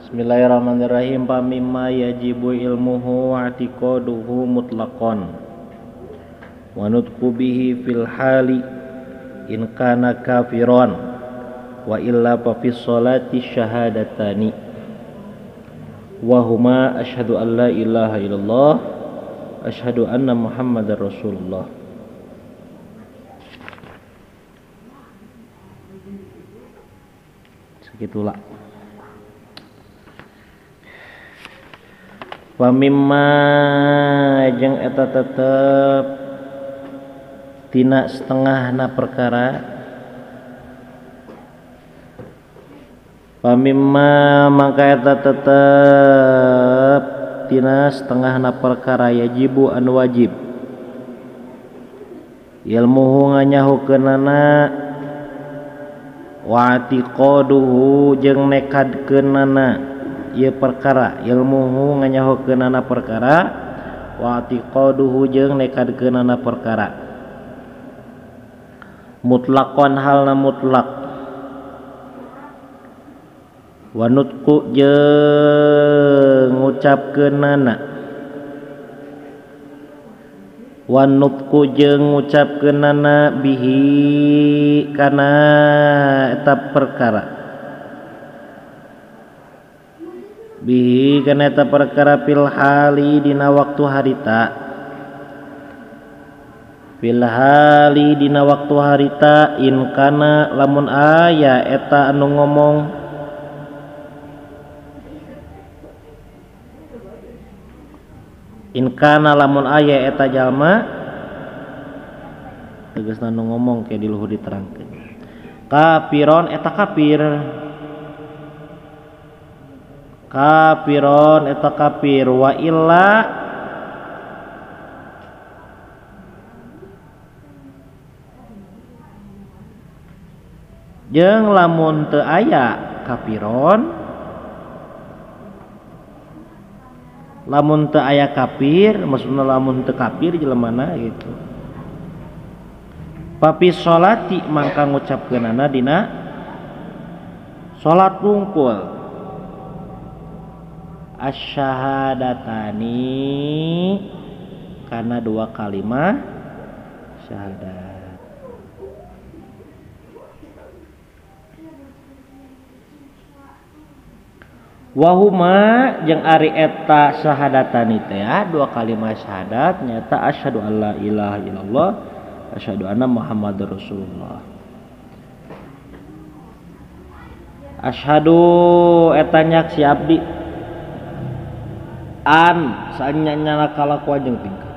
Bismillahirrahmanirrahim. Pamimma yajibu ilmuhu wa i'tiqaduhu mutlaqan wa nutqu bihi fil hali in kana kafiran wa illa fa fi sholati syahadatani wa huma asyhadu an la ilaha illallah asyhadu anna muhammadar rasulullah. Segitulah. Wa mimma jeung eta tetep tina setengahna perkara. Wa mimma mangka eta tetep tina setengahna perkara yajibu anu wajib ilmuhu nganyahukeunana wa i'tiqaduhu jeung nekadkeunana ieu perkara. Ilmuhu nganyahokeunana perkara wa i'tiqaduhu jeung nekadkeunana perkara mutlaqon halna mutlak wa nutqu jeung ngucapkeunana wa nutqu jeung ngucapkeunana bihi kana eta perkara bihi kana eta perkara fil hali dina waktu harita fil hali dina waktu harita in kana lamun aya eta anu ngomong in kana lamun aya eta jalma tegasna anu ngomong ke di luhur diterangkeun kafiron eta kafir kafiron eta kafir wa illa jeung lamun teu aya kafiron lamun teu aya kafir maksudna lamun teu kafir jelemana gitu papi sholati mangka ngucapkeunana dina salat wungkul asyahadatani karena dua kalimat syahadat. Wahuma jeung ari eta syahadatani teh dua kalimat syahadat nyata asyhadu alla ilaha illallah asyhadu anna muhammadar rasulullah. Asyhadu eta nyaksi abdi an saanya kalakuan jeung tingkah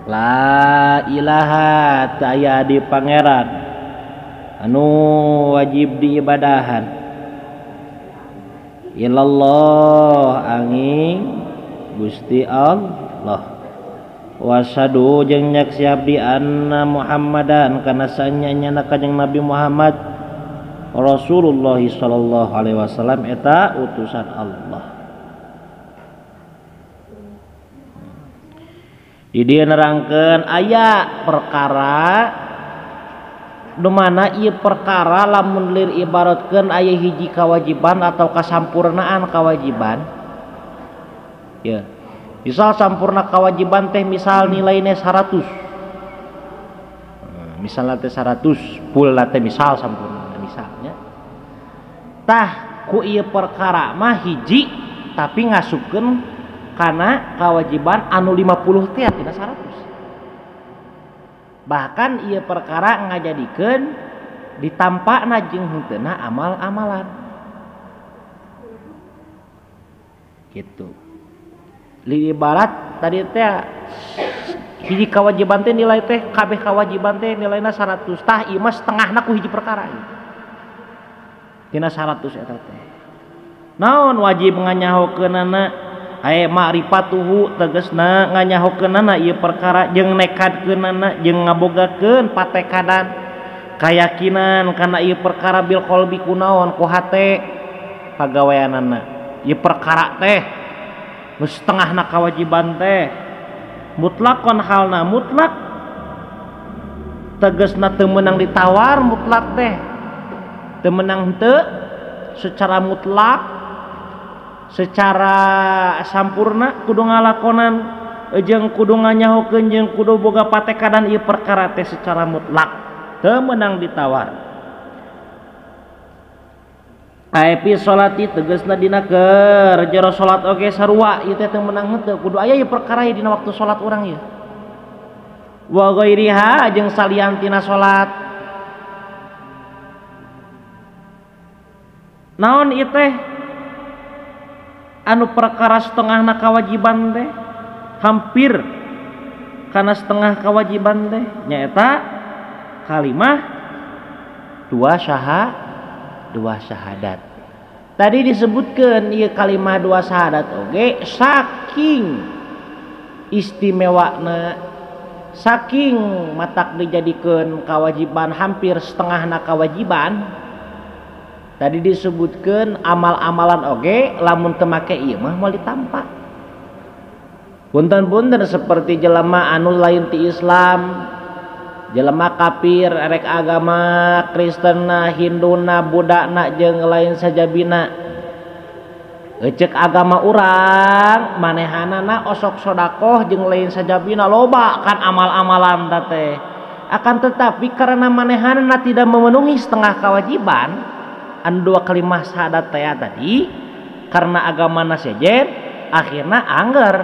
la ilaha taya di pangeran anu wajib diibadahan illallah angin Gusti Allah wasadu jeung nyaksi abdi anna Muhammadan kana saanya kanjeng Nabi Muhammad Rasulullah sallallahu alaihi wasallam eta utusan Allah. Di dieu nerangkeun aya perkara nu mana ieu perkara lamun lir ibaratkeun aya hiji kewajiban atau kasampurnaan kewajiban. Ya. Misal sampurna kewajiban teh misal nilaina 100. Misalna teh 100 full teh misal sampurna misalnya. Tah ku ieu perkara mah hiji tapi ngasupkeun karena kewajiban anu 50 teh tina 100. Bahkan ieu perkara ngajadikeun ditampakna jeung henteuna amal-amalan. Gitu. Li ibarat tadi teh hiji kewajiban teh nilai teh kabeh kewajiban teh nilaina 100. Tah ieu mah setengahna ku hiji perkara ieu. Tina 100 eta teh. Naon wajib nganyahokeunana ae ma'rifatuhu tegasna nganyahokeunana ieu perkara jeung nekadkeunana jeung ngabogakeun patekadan kayakinan kana ieu perkara bil qalbi kunaon ku hate pagaweanana ieu perkara teh nu setengahna kewajiban teh mutlakon halna mutlak tegasna teu meunang ditawar mutlak teh teu meunang teu secara mutlak, secara sampurna kudu ngalakonan jeung kudu nganyahokeun jeung kudu boga patekadan ieu perkara teh secara mutlak teu meunang ditawar. Ai salati tegasna dina keur jero salat oge sarua ieu teh teu meunang henteu kudu aya ieu perkara ieu dina waktu salat urang ieu. Wa ghairiha jeung salian tina salat. Naon ieu teh anu perkara setengahna kewajiban teh hampir kana setengah kewajiban teh nyaeta kalimah dua syahadat. Tadi disebutkan ieu kalimah dua syahadat oge saking istimewana, saking matak dijadikeun kewajiban hampir setengahna kewajiban. Tadi disebutkan amal-amalan oge lamun teu make ieu mah moal ditampa. Punten-punten seperti jelema anu lain ti Islam, jelema kafir erek agama Kristenna, Hinduna, Buddhana jeung lain sajabina. Ceuk agama urang manehanana osok sodakoh jeung lain sajabina loba kan amal-amalan teh. Akan tetapi karena manehanana tidak memenuhi setengah kewajiban anu dua kalimah syahadat teh tadi, karena agamana sejen akhirna angger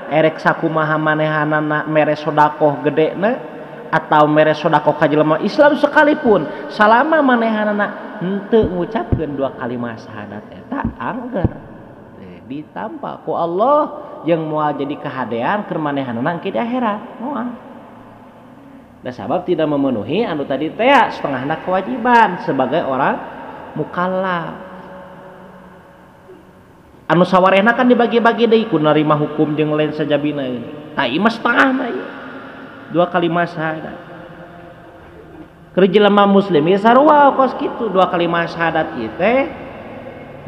erek sakumaha manehanana mere sodakoh gedena atau mere sodakoh ka jelema Islam sekalipun salama manehanana henteu ngucapkeun dua kalimat syahadat eta angger ditampa ku Allah jeung moal jadi kahadean keur manehanana engke di akhirat moal. Da sabab tidak memenuhi anu tadi teh setengahna kewajiban sebagai orang mukallaf. Anu sawarehna kan dibagi-bagi deui ku narima hukum jeung lain sajabina. Tah ieu mah setengahna ieu. Dua kalimat syahadat. Keur jelema muslim ieu sarua kos kitu dua kalimat syahadat ieu teh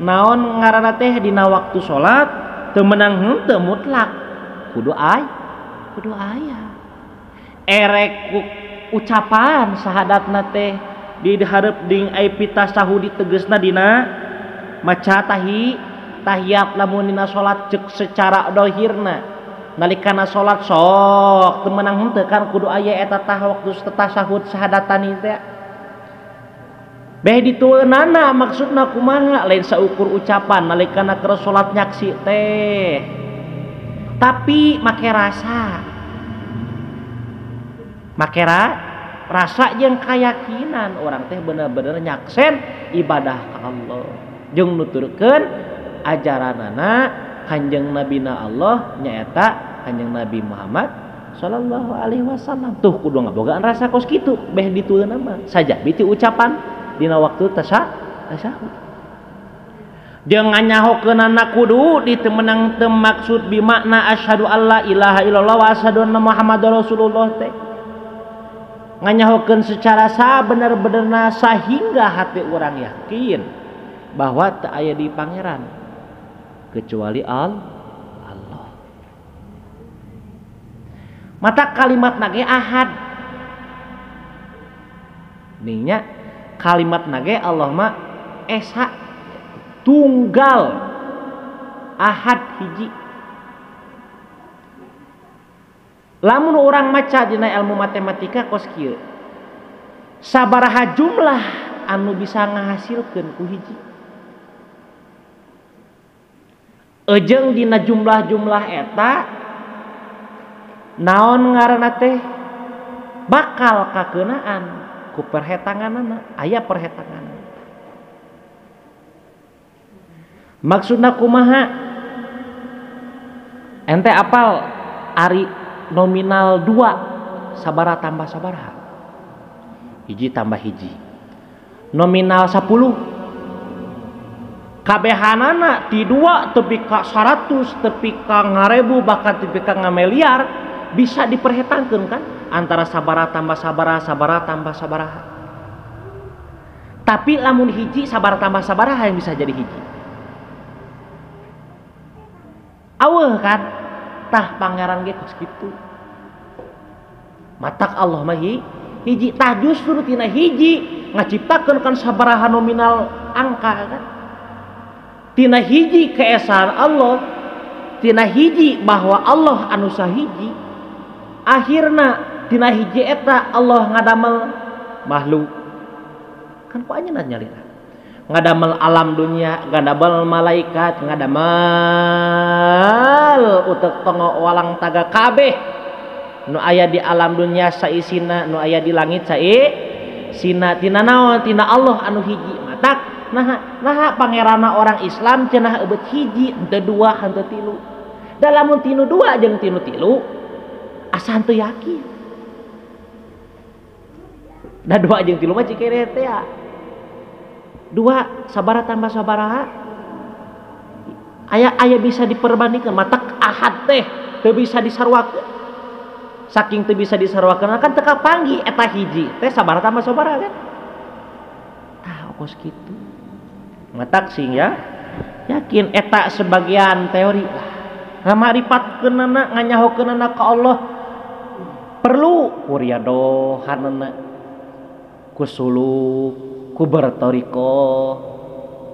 naon ngaranna teh dina waktu salat teu meunang henteu mutlak. Kudu kudu aya. Erek ucapan syahadatna teh di hareup ding ai pitasahudi tegasna dina maca tahiyat lamun dina salat ceuk secara dohirna nalikana salat sok teu meunang henteu kan kudu aya eta tah waktu tasahud syahadatani teh beh ditueunana maksudna kumaha lain saukur ucapan nalikana keur salat nyaksi teh tapi make rasa rasa jeung keyakinan orang teh bener-bener nyaksen ibadah ka Allah jeung nuturkeun ajaranana Kanjeng Nabina Allah nyaeta Kanjeng Nabi Muhammad sallallahu alaihi wasallam. Tuh kudu ngabogaan rasa kos kitu beh ditueunna mah sajabi ti ucapan dina waktu tasyahud. Jeung nganyahokeunana kudu ditemenang teu maksud bimakna asyhadu alla ilaha illallah wa asyhadu anna muhammadar rasulullah teh. Nganyahokeun secara sabener-benerna sahingga hati orang yakin bahwa teu aya di pangeran kecuali Allah. Mata kalimat nage ahad. Ningnya kalimat nage Allah mah esa tunggal ahad hiji. Lamun orang maca dina ilmu matematika kos kieu. Sabaraha jumlah anu bisa ngahasilkeun ku hiji. Ejeng dina jumlah-jumlah eta naon ngaranna teh bakal kakeunaan ku perhetanganana, aya perhetangan. Maksudna kumaha? Ente apal ari nominal 2 sabara tambah sabaraha? Hiji tambah hiji. Nominal 10 kabehanana ti 2 tepi ka 100 tepi ka 1000 bahkan tepi ka ngamiliar bisa diperhetangkeun kan antara sabara tambah sabara, sabara tambah sabaraha. Tapi lamun hiji sabara tambah sabaraha yang bisa jadi hiji. Aweuh kan? Tah pangeran ge kos kitu. Matak Allah mah hiji, tah justru tina hiji ngaciptakeun kan sabaraha nominal angka kan. Tina hiji keesaan Allah, tina hiji bahwa Allah anu sahiji, akhirna tina hiji eta Allah ngadamel makhluk. Kan ku anjeunna nyalira. Ngadamel alam dunia, ngadamel malaikat, ngadamel utek tongo walang taga kabeh nu aya di alam dunia saisina, nu aya di langit saisina, tina naon? Tina Allah anu hiji. Matak nah pangerana orang Islam cenah eubeut hiji, henteu dua, henteu tilu. Da lamun tinu dua jeung tinu tilu asa henteu yakin. Da dua jeung tilu mah cikere teh ya. Dua sabaraha tambah sabaraha aya bisa diperbandingkan. Matak ahad teh teu bisa disarwakeun. Saking teu bisa disarwakeun kan teu kapanggih eta hiji teh sabaraha tambah sabaraha kan. Tah kos kitu. Matak sing ya yakin eta sebagian teori lah. Ngamaripatkeunana nganyahokeunana ka Allah perlu kuriadohanana ku suluk ku bertoriko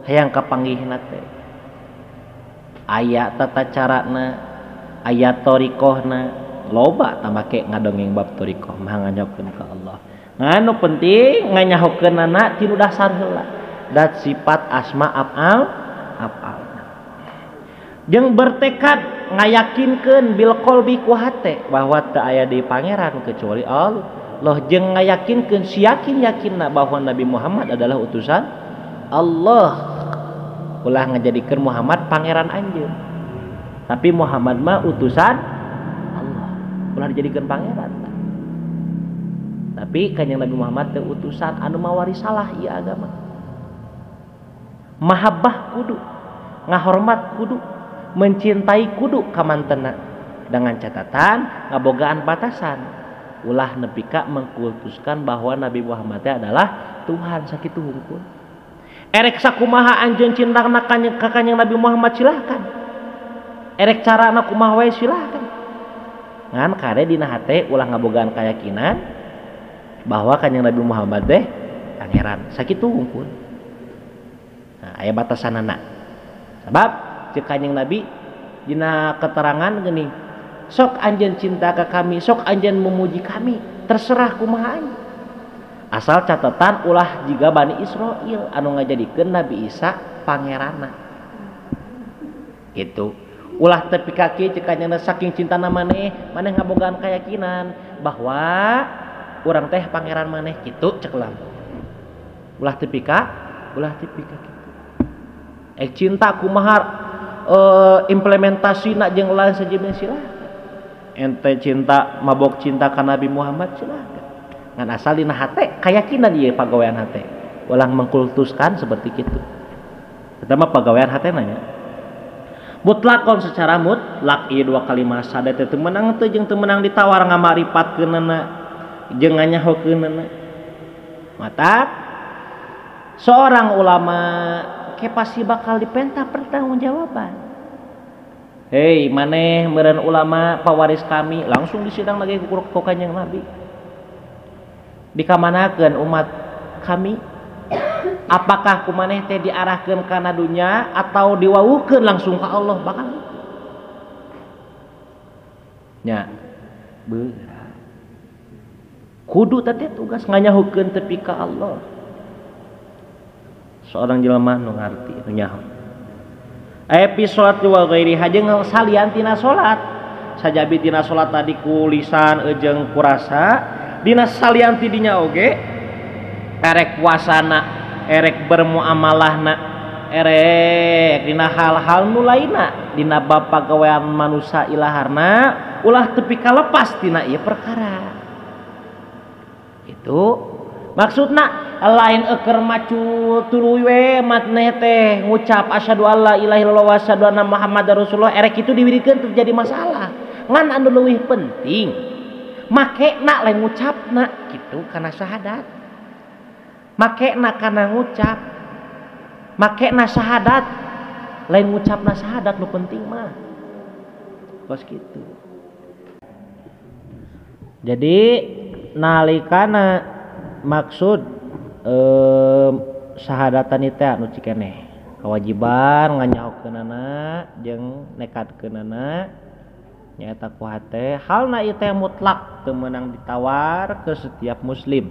hayang kapanggihna teh aya tata carana aya torikohna loba tambah ke ngadongeng bab torikoh mah nganyahokeun ka Allah. Ngan nu penting nganyahokeunana tinu dasar heula dat sifat asma afal afal. Jeung bertekad ngayakinkeun bil qalbi ku hate bahwa teu aya di pangeran kecuali Allah, jeung ngayakinkeun siyakin-yakinna bahwa Nabi Muhammad adalah utusan Allah. Ulah ngajadikeun Muhammad pangeran anjeun. Tapi Muhammad mah utusan Allah. Ulah dijadikeun pangeran. Tapi kanjeng Nabi Muhammad teh utusan anu mawari salah ieu agama. Mahabbah kudu, ngahormat kudu, mencintai kudu kamantena dengan catatan ngabogaan batasan. Ulah nepi ka mengkultuskan bahwa Nabi Muhammad teh adalah Tuhan sakitu hungkul. Erek sakumaha anjeun cintana ka kanjeng Nabi Muhammad silahkan. Erek carana kumaha wae silahkan. Ngan kade dina hate ulah ngabogaan keyakinan bahwa kanjeng Nabi Muhammad teh pangeran sakitu hungkul. Nah, aya batasanana. Sebab cek kanjeng Nabi dina keterangan geuning, sok anjeun cinta ka kami, sok anjeun memuji kami, terserah kumaha anjeun. Asal catatan ulah jiga Bani Israil anu ngajadikeun Nabi Isa pangeranna. Gitu. Ulah tepi kaki cek kanjeng saking cintana maneh, maneh ngabogaan keyakinan bahwa urang teh pangeran maneh kitu cek lam. Ulah tepi ka, ulah tepi ka kitu. Cinta kumaha implementasina jeung lain sejenis silahkan. Ente cinta mabok cinta ka Nabi Muhammad silahkan. Ngan asal dina hate kayakinan ieu pagawean hate. Ulah mengkultuskan seperti kitu. Eta mah pagawean hate nanya. Mutlakon secara mutlak ieu dua kalimat syahadat teh teu meunang teu jeung teu meunang ditawar ngamaripatkeunana jeung nganyahokeunana. Matak seorang ulama ke pasti bakal dipenta pertanggungjawaban. Hei maneh meureun ulama pawaris kami langsung disidang lagi ku kanjeng Nabi. Dikamanakeun umat kami? Apakah ku maneh teh diarahkeun kana dunya atau diwawuhkeun langsung ka Allah bakal itu. Nya berat. Kudu teh tugas nganyahukeun tepi ka Allah. Seorang jelema nu ngarti nu nyaho. Aya fi salat wa ghairiha jeung salian tina salat. Sajabi tina salat tadi ku lisan jeung ku rasa, dina salian ti dinya oge erek puasana, erek bermuamalahna, erek dina hal-hal nu lainna, dina bab pagawean manusa ilaharna ulah tepi ka lepas tina ieu perkara. Itu maksudna lain eker macu tuluy we matneh teh ngucap asyhadu alla ilaha illallah wa asyhadu anna muhammadar rasulullah erek itu diwirikeun terjadi masalah. Ngan anu leuwih penting makena lain ngucapna kitu kana syahadat. Makena kana ngucap, makena syahadat lain ngucapna syahadat nu penting mah. Kos kitu. Jadi nalikana maksud syahadatan itu anu cikeneh. Kewajiban nganyahokeunana jeung nekadkeunana nyaeta ku hate halna ieu teh mutlak teu meunang ditawar ke setiap muslim.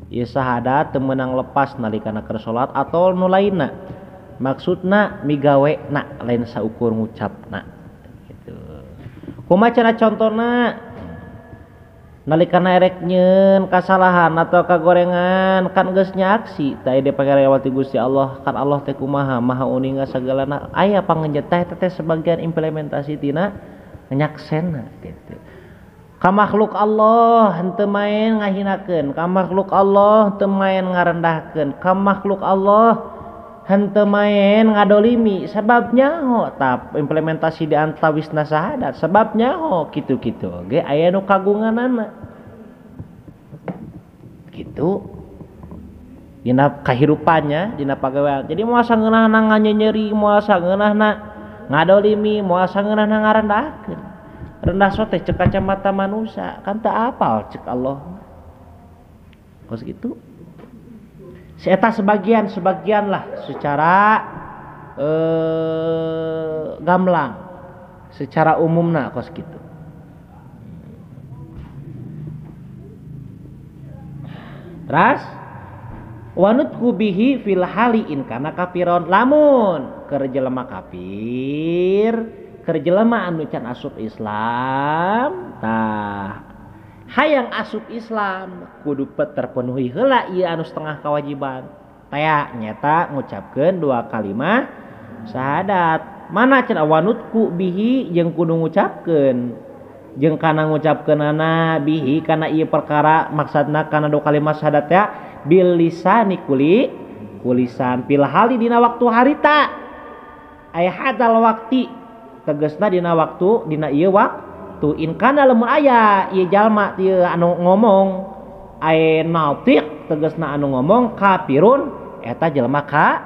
Ieu syahadat teu meunang lepas nalikana keur salat atau nu lainna. Maksudna migawena lain saukur ngucapna gitu. Kumaha cenah contona? Nalikana erek nyeun kasalahan atau kagorengan kan geus nyaksi tah ieu dipangarewat ti Gusti Allah kan Allah teh kumaha maha uninga sagalana aya pangenjet teh teh sebagian implementasi tina nyaksena gitu. Ka makhluk Allah henteu main ngahinakeun, ka makhluk Allah henteu main ngarendahkeun, ka makhluk Allah henteu main ngadolimi sabab nyaho tah implementasi di antawisna syahadat sabab nyaho kitu-kitu oge aya nu kagunganana gitu dina kahirupannya dina pagawean. Jadi moal sangeunahna nganyenyeri, moal sangeunahna ngadolimi, moal sangeunahna ngarendahkeun. Rendah sote cek kacamata manusia kan teu apal cek Allah kos gitu. Eta sebagian lah secara gamblang secara umumna kos gitu. Terus wanutku bihi fil hali in kana kafiron lamun keur jelema kafir keur jelema anu can asup Islam tah hayang asup Islam kudu terpenuhi heula ieu anu setengah kewajiban taya nyata ngucapkeun dua kalimat syahadat. Mana cenah wanutku bihi jeung kudu ngucapkeun jeung kana ngucapkeunana bihi kana ieu perkara maksudna kana dua kalimat syahadat ya bil lisani kuli kulisan fil hali dina waktu harita ay hadal wakti tegasna dina waktu dina ieu waktu in kana lamun aya ieu jalma ieu anu ngomong ay nautiq tegasna anu ngomong kafirun eta jelema ka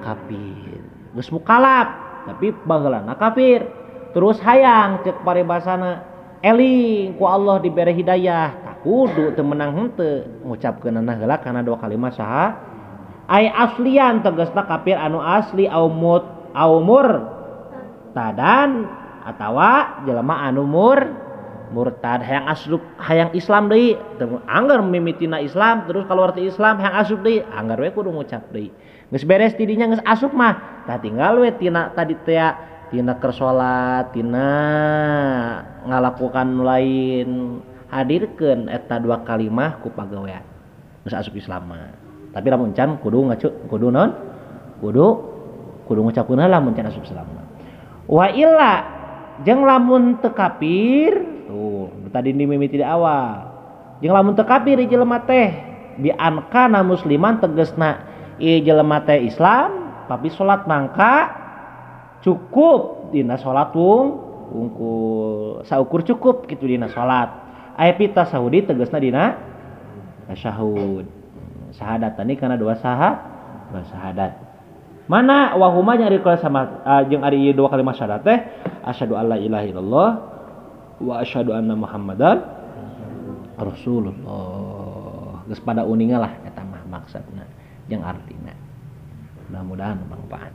kafir geus mukalaf tapi baheulana kafir terus hayang cek paribasana eling ku Allah dibere hidayah tah kudu teu meunang henteu ngucapkeunana heula kana dua kalimat saha ay aslian tegasna kafir anu asli au mut au murtadan atawa jelema anu murtad hayang asup hayang Islam deui anggar mimitina Islam terus keluar ti Islam hayang asup deui anggar we kudu ngucap deui geus beres ti dinya geus asup mah tah tinggal we tina tadi teh tina keur salat tina ngalakukan nu lain hadirkeun eta dua kalimah ku pagawean geus asup Islam mah. Tapi lamun can kudu ngacu kudu naon kudu ngucapkeun lamun can asup Islam mah. Wa illa jeung lamun teu kafir tuh tadi dimimiti di awal jeung lamun teu kafir jelema teh bi ankana musliman tegasna ieu jelema teh Islam tapi salat mangka cukup dina salat wungkul saukur cukup kitu dina salat aya pita sahudi tegasna dina tasyahud syahadat tadi kana dua syahadat. Mana wahuma jeung ari sama jeung ari ieu dua kalimat syahadat teh asyhadu alla ilaha illallah wa asyhadu anna muhammadan rasulullah. Geus pada uninga lah eta mah maksudna jeung artina. Mudah-mudahan manfaat.